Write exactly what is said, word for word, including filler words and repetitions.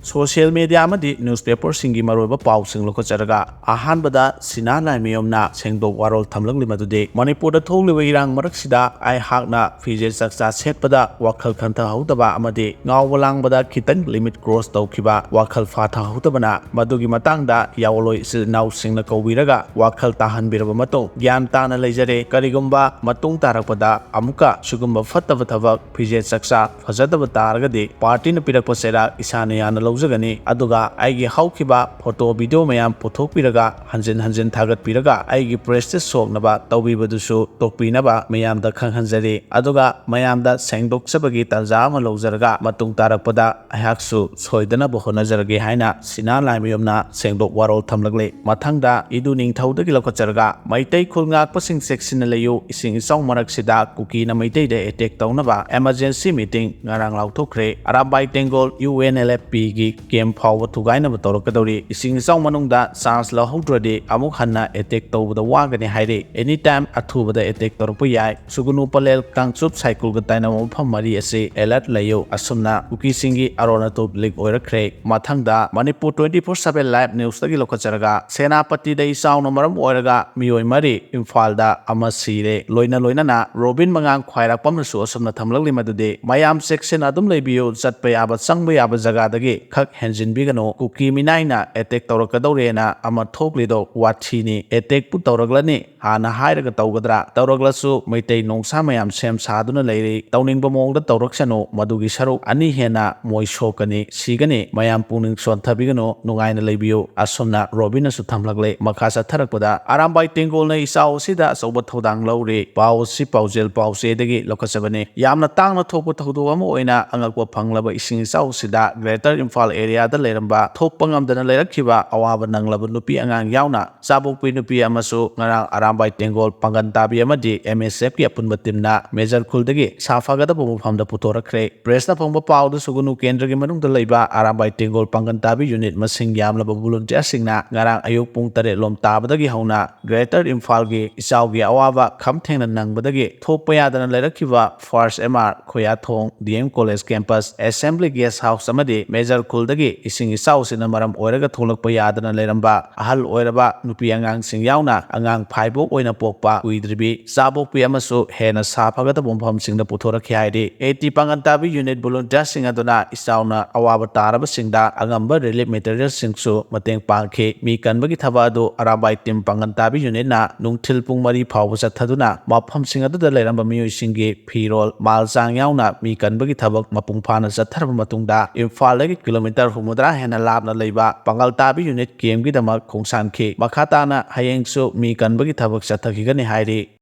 Social media ꯑꯃꯗꯤ ꯅ꯭ꯌꯨꯁꯄꯦꯄꯔꯁꯤꯡꯒꯤ ꯃꯔꯨꯑꯣꯏꯕ ꯄꯥꯎꯁꯤꯡ ꯂꯧꯈꯠꯆꯔꯒ, ꯑꯍꯥꯟꯕꯗ ꯁꯤꯅꯥ ꯂꯥꯏꯃꯌꯨꯝꯅ ꯁꯦꯡꯗꯣꯛ ꯋꯥꯔꯣꯜ ꯊꯝꯂꯛꯂꯤ ꯃꯗꯨꯗꯤ, ꯃꯅꯤꯄꯨꯔꯗ ꯊꯣꯛꯂꯤꯕ ꯏꯔꯥꯡ ꯃꯔꯛꯁꯤꯗ ꯑꯩꯍꯥꯛꯅ ꯐꯤꯖꯦꯠ ꯆꯥꯛꯆꯥ ꯁꯦꯠꯄꯗ ꯋꯥꯈꯜ ꯈꯟꯊꯍꯧꯗꯕ ꯑꯃꯗꯤ ꯉꯥꯎꯕ ꯂꯥꯡꯕꯗ ꯈꯤꯇꯪ ꯂꯤꯃꯤꯠ ꯀ꯭ꯔꯣꯁ ꯇꯧꯈꯤꯕ ꯋꯥꯈꯜ ꯐꯥꯊꯍꯧꯗꯕꯅ, ꯃꯗꯨꯒꯤ ꯃꯇꯥꯡꯗ ꯌꯥꯑꯣꯜꯂꯣꯏ ꯏꯆꯤꯜ ꯏꯅꯥꯎꯁꯤꯡꯅ ꯀꯧꯕꯤꯔꯒ ꯋꯥꯈꯜ ꯇꯥꯍꯟꯕꯤꯔꯕ ꯃꯇꯨꯡ ꯒ꯭ꯌꯥꯟ ꯇꯥꯅ ꯂꯩꯖꯔꯦ꯫ ꯀꯔꯤꯒꯨꯝꯕ ꯃꯇꯨꯡ ꯇꯥꯔꯛꯄꯗ ꯑꯃꯨꯛꯀ ꯁꯤꯒꯨꯝꯕ ꯐꯠꯇꯕ ꯊꯕꯛ, ꯐꯤꯖꯦꯠ ꯆꯥꯛꯆꯥ ꯐꯖꯗꯕ ꯇꯥꯔꯒꯗꯤ ꯄꯥꯔꯇꯤꯅ ꯄꯤꯔꯛꯄ ꯆꯩꯔꯥꯛ ꯏꯁꯥꯅ ꯌꯥꯅ ꯂꯧꯖꯒꯅꯤ꯫ ꯑꯗꯨꯒ ꯑꯩꯒꯤ ꯍꯧꯈꯤꯕ ꯐꯣꯇꯣ ꯚꯤꯗꯤꯑꯣ ꯃꯌꯥꯝ ꯄꯨꯊꯣꯛꯄꯤꯔꯒ ꯍꯟꯖꯤꯟ ꯍꯟꯖꯤꯟ ꯊꯥꯒꯠꯄꯤꯔꯒ ꯑꯩꯒꯤ ꯄ꯭ꯔꯦꯁꯇꯤꯖ ꯁꯣꯛꯅꯕ ꯇꯧꯕꯤꯕꯗꯨꯁꯨ ꯇꯣꯛꯄꯤꯅꯕ ꯃꯌꯥꯝꯗ ꯈꯪꯍꯟꯖꯔꯤ꯫ ꯑꯗꯨꯒ ꯃꯌꯥꯝꯗ ꯁꯦꯡꯗꯣꯛꯆꯕꯒꯤ ꯇꯥꯟꯖꯥ ꯑꯃ ꯂꯧꯖꯔꯒ ꯃꯇꯨꯡ ꯇꯥꯔꯛꯄꯗ ꯑꯩꯍꯥꯛꯁꯨ ꯁꯣꯏꯗꯅꯕ ꯍꯣꯠꯅꯖꯔꯒꯦ ꯍꯥꯏꯅ ꯁꯤꯅꯥ ꯂꯥꯏꯃꯌꯨꯝꯅ ꯁꯦꯡꯗꯣꯛ ꯋꯥꯔꯣꯜ ꯊꯝꯂꯛꯂꯤ꯫ ꯃꯊꯪꯗ ꯏꯗꯨ ꯅꯤꯡꯊꯧꯗꯒꯤ ꯂꯧꯈꯠꯆꯔꯒ ꯃꯩꯇꯩ ꯈꯨꯜ ꯉꯥꯛꯄꯁꯤꯡ ꯆꯦꯛꯁꯤꯟꯅ ꯂꯩꯌꯨ, ꯏꯁꯤꯡ ꯏꯆꯥꯎ ꯃꯔꯛꯁꯤꯗ ꯀꯨꯀꯤꯅ ꯃꯩꯇꯩꯗ ꯑꯦꯇꯦꯛ ꯇꯧꯅꯕ ꯑꯦꯃꯔꯖꯦꯟꯁꯤ ꯃꯤꯇꯤꯡ ꯉꯔꯥꯡ ꯂꯥꯎꯊꯣꯛꯈ꯭ꯔꯦ꯫ Arambai Tenggol U N L F ꯄꯤꯒꯤ ꯀꯦꯝ ꯐꯥꯎꯕ ꯊꯨꯒꯥꯏꯅꯕ ꯇꯧꯔꯛꯀꯗꯧꯔꯤ꯫ ꯏꯁꯤꯡ ꯏꯆꯥꯎ ꯃꯅꯨꯡꯗ ꯆꯥꯟꯁ ꯂꯧꯍꯧꯗ꯭ꯔꯗꯤ ꯑꯃꯨꯛ ꯍꯟꯅ ꯑꯦꯇꯦꯛ ꯇꯧꯕꯗ ꯋꯥꯒꯅꯤ ꯍꯥꯏꯔꯤ꯫ ꯑꯦꯅꯤ ꯇꯥꯏꯝ ꯑꯊꯨꯕꯗ ꯑꯦꯇꯦꯛ ꯇꯧꯔꯛꯄ ꯌꯥꯏ꯫ ꯁꯨꯒꯨꯅꯨ ꯄꯂꯦꯜ ꯀꯥꯡꯆꯨꯞ ꯁꯥꯏꯀꯨꯜꯒ ꯇꯥꯏꯅꯕ ꯃꯐꯝ ꯃꯔꯤ ꯑꯁꯤ ꯑꯦꯂꯔꯠ ꯂꯩꯌꯨ꯫ ꯑꯁꯨꯝꯅ ꯀꯨꯀꯤꯁꯤꯡꯒꯤ ꯑꯔꯣꯟ ꯑꯇꯨꯞ ꯂꯤꯛ ꯑꯣꯏꯔꯛꯈ꯭ꯔꯦ꯫ ꯃꯊꯪꯗ Manipur twenty four seven live newsꯇꯒꯤ ꯂꯧꯈꯠꯆꯔꯒ ꯁꯦꯅꯥꯄꯇꯤꯗ ꯏꯆꯥꯎꯅ ꯃꯔꯝ ꯑꯣꯏꯔꯒ ꯃꯤꯑꯣꯏ ꯃꯔꯤ ꯏꯝꯐꯥꯜꯗ ꯑꯃ ꯁꯤꯔꯦ꯫ ꯂꯣꯏꯅ ꯂꯣꯏꯅꯅ ꯔꯣꯕꯤꯟ ꯃꯉꯥꯡ ꯈ꯭ꯋꯥꯏꯔꯥꯛꯄꯝꯅꯁꯨ ꯑꯁꯨꯝꯅ ꯊꯝꯂꯛꯂꯤ ꯃꯗꯨꯗꯤ ꯃꯌꯥꯝ ꯆꯦꯛꯁꯤꯟ ꯑꯗꯨꯝ ꯂꯩꯕꯤꯌꯨ, ꯆꯠꯄ ꯌꯥꯕ ꯆꯪꯕ ꯌꯥꯕ ꯖꯒꯥꯗꯒꯤ ꯈꯛ ꯍꯦꯟꯖꯤꯟꯕꯤꯒꯅꯨ꯫ ꯀꯨꯀꯤ ꯃꯤꯅꯥꯏꯅ ꯑꯦꯇꯦꯛ ꯇꯧꯔꯛꯀꯗꯧꯔꯦꯅ ꯑꯃ ꯊꯣꯛꯂꯤꯗꯣ ꯋꯥꯊꯤꯅꯤ꯫ ꯑꯦꯇꯦꯛꯄꯨ ꯇꯧꯔꯛꯂꯅꯤ꯫ ꯍꯥꯟꯅ ꯍꯥꯏꯔꯒ ꯇꯧꯒꯗ꯭ꯔꯥ? ꯇꯧꯔꯛꯂꯁꯨ ꯃꯩꯇꯩ ꯅꯣꯡꯁꯥ ꯃꯌꯥꯝ ꯁꯦꯝ ꯁꯥꯗꯨꯅ ꯂꯩꯔꯤ꯫ ꯇꯧꯅꯤꯡꯕ ꯃꯑꯣꯡꯗ ꯇꯧꯔꯛꯁꯅꯨ꯫ ꯃꯗꯨꯒꯤ ꯁꯔꯨꯛ ꯑꯅꯤ ꯍꯦꯟꯅ ꯃꯣꯏ ꯁꯣꯛꯀꯅꯤ, ꯁꯤꯒꯅꯤ꯫ ꯃꯌꯥꯝ ꯄꯨꯛꯅꯤꯡ ꯁꯣꯟꯊꯕꯤꯒꯅꯨ, ꯅꯨꯡꯉꯥꯏꯅ ꯂꯩꯕꯤꯌꯨ꯫ ꯑꯁꯨꯝꯅ ꯔꯣꯕꯤꯟꯅꯁꯨ ꯊꯝꯂꯛꯂꯦ꯫ ꯃꯈꯥ ꯆꯠꯊꯔꯛꯄꯗ ꯑꯔꯥꯝꯕꯥꯏ ꯇꯦꯡꯒꯣꯜꯅ ꯏꯆꯥꯎ ꯑꯁꯤꯗ ꯑꯆꯧꯕ ꯊꯧꯗꯥꯡ ꯂꯧꯔꯤ꯫ ꯄꯥꯎ ꯑꯁꯤ ꯄꯥꯎꯖꯦꯜ ꯄꯥꯎꯆꯦꯗꯒꯤ ꯂꯧꯈꯠꯆꯕꯅꯤ꯫ ꯌꯥꯝꯅ ꯇꯥꯡꯅ ꯊꯣꯛꯄ ꯊꯧꯗꯣꯛ ꯑꯃ ꯑꯣꯏꯅ ꯑꯉꯛꯄ ꯐꯪꯂꯕ ꯏꯁꯤꯡ ꯏꯆꯥꯎ ꯑꯁꯤꯗ ꯒ꯭ꯔꯦꯇꯔ ꯏꯝꯐꯥꯜ ꯑꯦꯔꯤꯌꯥꯗ ꯂꯩꯔꯝꯕ ꯊꯣꯛꯄ ꯉꯝꯗꯅ ꯂꯩꯔꯛꯈꯤꯕ ꯑꯋꯥꯕ ꯅꯪꯂꯕ ꯅꯨꯄꯤ ꯑꯉꯥꯡ ꯌꯥꯎꯅ ꯆꯥꯕꯣꯛꯄꯤ ꯅꯨꯄꯤ ꯑꯃꯁꯨ ꯉꯔꯥꯡ ꯑꯔꯥꯝꯕꯥꯏ ꯇꯦꯡꯒꯣꯜ ꯄꯥꯡꯒꯟ ꯇꯥꯕꯤ ꯑꯃꯗꯤ ꯑꯦꯝ ꯑꯦꯁ ꯑꯦꯐꯀꯤ ꯑꯄꯨꯟꯕ ꯇꯤꯝꯅ ꯃꯦꯖꯔ ꯈꯨꯜꯗꯒꯤ ꯁꯥꯐꯒꯗꯕ ꯃꯐꯝꯗ ꯄꯨꯊꯣꯔꯛꯈ꯭ꯔꯦ꯫ ꯄ꯭ꯔꯦꯁꯅ ꯐꯪꯕ ꯄꯥꯎꯗ ꯁꯨꯒꯨꯅꯨ ꯀꯦꯟꯗ꯭ꯔꯒꯤ ꯃꯅꯨꯡꯗ ꯂꯩꯕ ꯑꯔꯥꯝꯕꯥꯏ ꯇꯦꯡꯒꯣꯜ ꯄꯥꯡꯒꯟ ꯇꯥꯕꯤ ꯌꯨꯅꯤꯠ ꯃꯁꯤꯡ ꯌꯥꯝꯂꯕ ꯚꯣꯂꯨꯟꯇꯤꯌꯔꯁꯤꯡꯅ ꯉꯔꯥꯡ ꯑꯌꯨꯛ ꯄꯨꯡ ꯇꯔꯦꯠ ꯂꯣꯝ ꯇꯥꯕꯗꯒꯤ ꯍꯧꯅ ꯒ꯭ꯔꯦꯇꯔ ꯏꯝꯐꯥꯜꯒꯤ ꯏꯆꯥꯎꯒꯤ ꯑꯋꯥꯕ ꯈꯝ ꯊꯦꯡꯅ ꯅꯪꯕꯗꯒꯤ ꯊꯣꯛꯄ ꯌꯥꯗꯅ ꯂꯩꯔꯛꯈꯤꯕ ꯐꯥꯔꯁ M R, Khoyathong, D M college campus, assembly guest house ꯑꯃꯗꯤ ꯃꯦꯖꯔ ꯈꯨꯜꯗꯒꯤ ꯏꯁꯤꯡ ꯏꯆꯥꯎꯁꯤꯅ ꯃꯔꯝ ꯑꯣꯏꯔꯒ ꯊꯣꯛꯂꯛꯄ ꯌꯥꯗꯅ ꯂꯩꯔꯝꯕ ꯑꯍꯜ ꯑꯣꯏꯔꯕ ꯅꯨꯄꯤ ꯑꯉꯥꯡꯁꯤꯡ ꯌꯥꯎꯅ ꯑꯉꯥꯡ ꯐꯥꯏꯕꯣꯛ ꯑꯣꯏꯅ ꯄꯣꯛꯄ ꯀꯨꯏꯗ꯭ꯔꯤꯕꯤ ꯏꯆꯥꯕꯣꯛꯄꯤ ꯑꯃꯁꯨ ꯍꯦꯟꯅ ꯁꯥꯐꯒꯗꯕ ꯃꯐꯝꯁꯤꯡꯗ ꯄꯨꯊꯣꯔꯛꯈꯤ ꯍꯥꯏꯔꯤ꯫ ꯑꯦ ꯇꯤ ꯄꯥꯡꯒꯟ ꯇꯥꯕꯤ ꯌꯨꯅꯤꯠ ꯚꯣꯂꯨꯟꯇꯤꯌꯔꯁꯤꯡ ꯑꯗꯨꯅ ꯏꯆꯥꯎꯅ ꯑꯋꯥꯕ ꯇꯥꯔꯕꯁꯤꯡꯗ ꯑꯉꯝꯕ ꯔꯤꯂꯤꯐ ꯃꯦꯇꯔꯤꯌꯦꯜꯁꯤꯡꯁꯨ ꯃꯇꯦꯡ ꯄꯥꯡꯈꯤ꯫ ꯃꯤ ꯀꯟꯕꯒꯤ ꯊꯕꯛ ꯑꯗꯨ ꯑꯔꯥꯝꯕꯥꯏ ꯇꯤꯝ ꯄꯥꯡꯒꯟ ꯇꯥꯕꯤ ꯌꯨꯅꯤꯠꯅ ꯅꯨꯡꯊꯤꯜ ꯄꯨꯡ ꯃꯔꯤ ꯐꯥꯎꯕ ꯆꯠꯊꯗꯨꯅ ꯃꯐꯝꯁꯤꯡ ꯑꯗꯨꯗ ꯂꯩꯔꯝꯕ ꯃꯤꯑꯣꯏꯁꯤꯡꯒꯤ ꯐꯤꯔꯣꯜ, ꯃꯥꯜ ꯆꯥꯡ ꯌꯥꯎꯅ ꯃꯤ ꯀꯟꯕꯒꯤ ꯊꯕꯛ ꯃꯄꯨꯡ ꯐꯥꯅ ꯆꯠꯊꯔꯕ ꯃꯇꯨꯡꯗ ꯏꯝꯐꯥꯜꯗꯒꯤ ꯀꯤꯂꯣꯃꯤꯇꯔ ꯍꯨꯝꯐꯨꯇꯔꯥ ꯍꯦꯟꯅ ꯂꯥꯞꯅ ꯂꯩꯕ ꯄꯥꯡꯒꯜ ꯇꯥꯕꯤ ꯌꯨꯅꯤꯠ ꯀꯦꯝꯒꯤꯗꯃꯛ ꯈꯣꯡꯁꯥꯟꯈꯤ꯫ ꯃꯈꯥ ꯇꯥꯅ ꯍꯌꯦꯡꯁꯨ ꯃꯤ ꯀꯟꯕꯒꯤ ꯊꯕꯛ ꯆꯠꯊꯈꯤꯒꯅꯤ ꯍꯥꯏꯔꯤ꯫